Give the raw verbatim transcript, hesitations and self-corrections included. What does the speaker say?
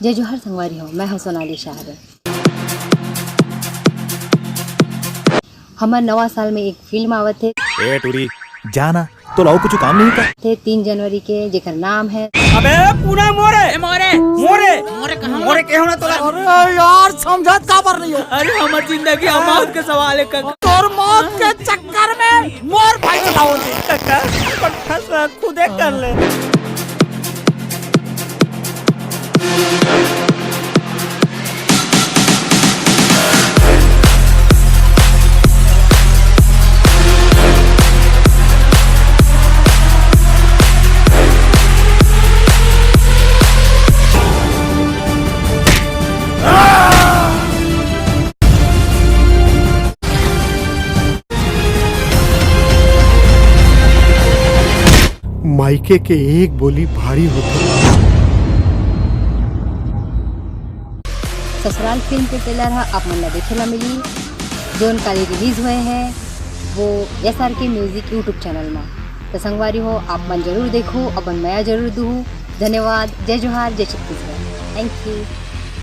जय जोहार संगवारी हो, मैं हूं सोनाली शाह। हमर नवा साल में एक फिल्म आवत हे। ए टूरी, जा ना, तो लाओ कुछ काम नहीं का? थे तीन जनवरी के, जेकर नाम है अबे पूना मोरे। ए मोरे। मोरे। मोरे कहाँ? मोरे के होना तोला? अरे यार, समझत काबर नहीं हो? अरे हमर जिंदगी मौत के सवाल है काका। तोर मौत के चक्कर में मोर भाई चलाओ। काका, फैसला खुदे कर ले। मायके के एक बोली भारी होथे। ससुराल फिल्म के ट्रेलर ह आप मन ला देखे ला मिली, जोन काली रिलीज हुए हैं, वो एस आर के म्यूजिक यूट्यूब चैनल मा। तो संगवारी हो, आप मन जरूर देखो, अपन मया जरूर दूहू। धन्यवाद। जय जोहार, जय छत्तीसगढ़। Thank you.